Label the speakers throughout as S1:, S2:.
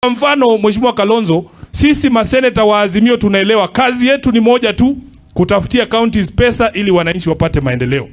S1: Kwa mfano, Mheshimiwa Kalonzo, sisi maseneta wa Azimio tunaelewa kazi yetu ni moja tu, kutafutia counties pesa ili wananchi wapate maendeleo.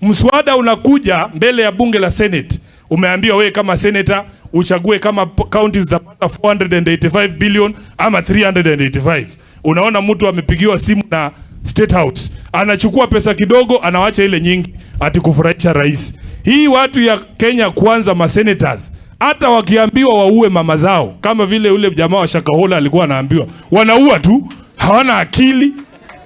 S1: Mswada unakuja mbele ya bunge la Senate, umeambiwa wewe kama senator uchague kama counties zapata 485 billion ama 385. Unaona mtu amepigiwa simu na State House, anachukua pesa kidogo, anawacha ile nyingi ati kufurahisha rais. Hii watu ya Kenya Kwanza, masenators, hata wakiambiwa waue mama zao kama vile ule jamaa wa Shakahola alikuwa anaambiwa, wanaua tu, hawana akili,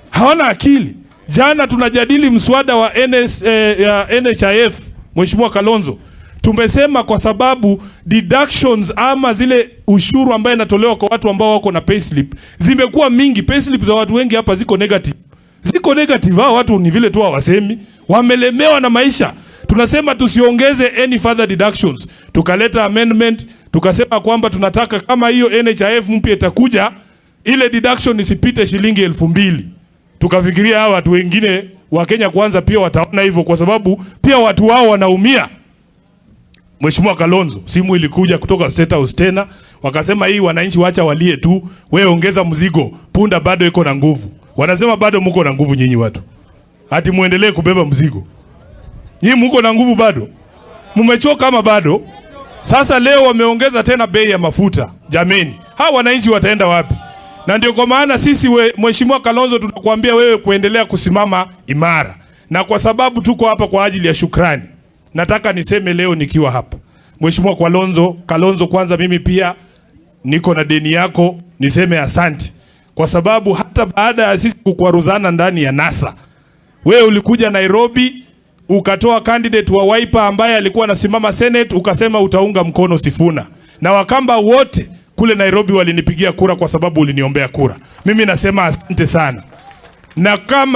S1: hawana akili. Jana tunajadili mswada wa ya NHIF, Mheshimiwa Kalonzo, tumesema kwa sababu deductions ama zile ushuru ambayo inatolewa kwa watu ambao wako na payslip zimekuwa mingi. Payslip za watu wengi hapa ziko negative, ziko negative. Hao watu ni vile tu hawasemi, wamelemewa na maisha. Tunasema tusiongeze any further deductions. Tukaleta amendment tukasema kwamba tunataka kama hiyo NHIF mpya itakuja, ile deduction isipite shilingi 2,000. Tukafikiria hawa watu wengine wa Kenya Kwanza pia wataona hivyo, kwa sababu pia watu wao wanaumia. Mheshimiwa Kalonzo, simu ilikuja kutoka State House tena, wakasema hii wananchi wacha walie tu, wewe ongeza mzigo, punda bado iko na nguvu. Wanasema bado mko na nguvu nyinyi watu, ati muendelee kubeba mzigo. Nyinyi mko na nguvu bado? Mmechoka ama bado? Sasa leo wameongeza tena bei ya mafuta. Jameni, hawa wananchi wataenda wapi? Na ndio kwa maana sisi Mheshimiwa Kalonzo tunakuambia wewe kuendelea kusimama imara, na kwa sababu tuko hapa kwa ajili ya shukrani, nataka niseme leo nikiwa hapa, Mheshimiwa Kalonzo, kwanza mimi pia niko na deni yako, niseme asante kwa sababu hata baada ya sisi kukwaruzana ndani ya NASA, wewe ulikuja Nairobi ukatoa candidate wa Wiper ambaye alikuwa anasimama Senate, ukasema utaunga mkono Sifuna, na Wakamba wote kule Nairobi walinipigia kura kwa sababu uliniombea kura. Mimi nasema asante sana, na kama